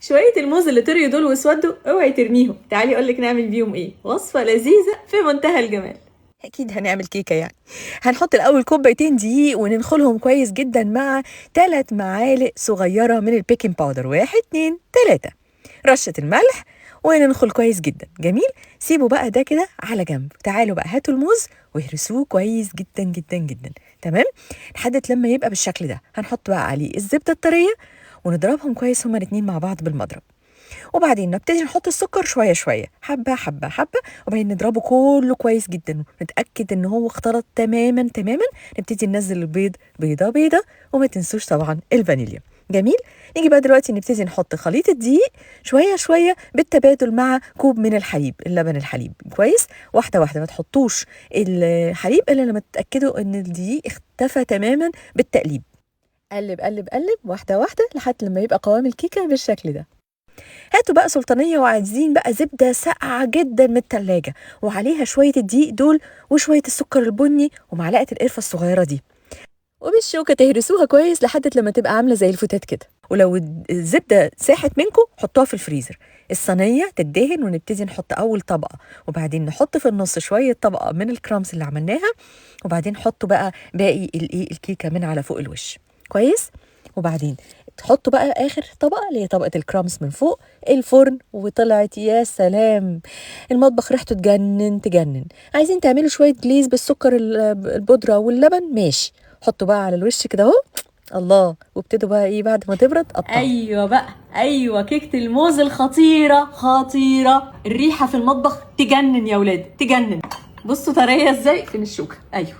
شوية الموز اللي طريوا دول واسودوا اوعي ترميهم، تعالي اقولك نعمل بيهم ايه. وصفه لذيذة في منتهى الجمال. اكيد هنعمل كيكة يعني. هنحط الاول كوبايتين دقيق وننخلهم كويس جدا مع 3 معالق صغيرة من ال baking powder، 1 2 3، رشه الملح، وننخل كويس جدا. جميل. سيبوا بقى ده كده على جنب. تعالوا بقى هاتوا الموز واهرسوه كويس جدا جدا جدا، تمام، لحد لما يبقى بالشكل ده. هنحط بقى عليه الزبدة الطريه ونضربهم كويس هما الاتنين مع بعض بالمضرب، وبعدين نبتدي نحط السكر شوية شوية، حبه حبه حبه، وبعدين نضربه كله كويس جدا، نتاكد ان هو اختلط تماما تماما. نبتدي ننزل البيض بيضة بيضة، وما تنسوش طبعا الفانيليا. جميل. نيجي بقى دلوقتي نبتدي نحط خليط الدقيق شوية شوية بالتبادل مع كوب من الحليب، اللبن الحليب، كويس، واحدة واحدة. ما تحطوش الحليب الا لما تتاكدوا ان الدقيق اختفى تماما بالتقليب. قلب قلب قلب، واحدة واحدة، لحد لما يبقى قوام الكيكه بالشكل ده. هاتوا بقى سلطانية، وعايزين بقى زبدة ساقعة جدا من التلاجة، وعليها شوية الدقيق دول وشوية السكر البني ومعلقة القرفة الصغيرة دي، وبالشوكة تهرسوها كويس لحد لما تبقى عاملة زي الفتات كده. ولو الزبدة ساحت منكم حطوها في الفريزر. الصينية تدهن، ونبتدي نحط أول طبقة، وبعدين نحط في النص شوية طبقة من الكرامس اللي عملناها، وبعدين حطوا بقى باقي الكيكة من على فوق الوش كويس، وبعدين تحطوا بقى اخر طبقه اللي هي طبقه الكرامس من فوق. الفرن، وطلعت يا سلام، المطبخ ريحته تجنن تجنن. عايزين تعملوا شوية glaze بالسكر البودره واللبن، ماشي، حطوا بقى على الوش كده اهو، الله. وابتدوا بقى ايه بعد ما تبرد قطعوا. ايوه بقى، ايوه، كيكة الموز الخطيرة خطيرة، الريحة في المطبخ تجنن يا ولاد، تجنن. بصوا طرية ازاي، فين الشوكة؟ ايوه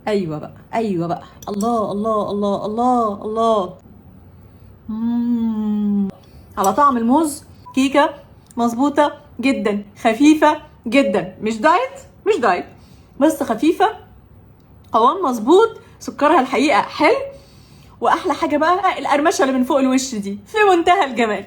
ايوه بقى، ايوه بقى، الله الله الله الله الله. على طعم الموز، كيكة مظبوطة جدا، خفيفة جدا، مش diet، مش diet، بس خفيفة، قوام مظبوط، سكرها الحقيقة حلو، واحلى حاجة بقى القرمشه اللي من فوق الوش دي في منتهى الجمال.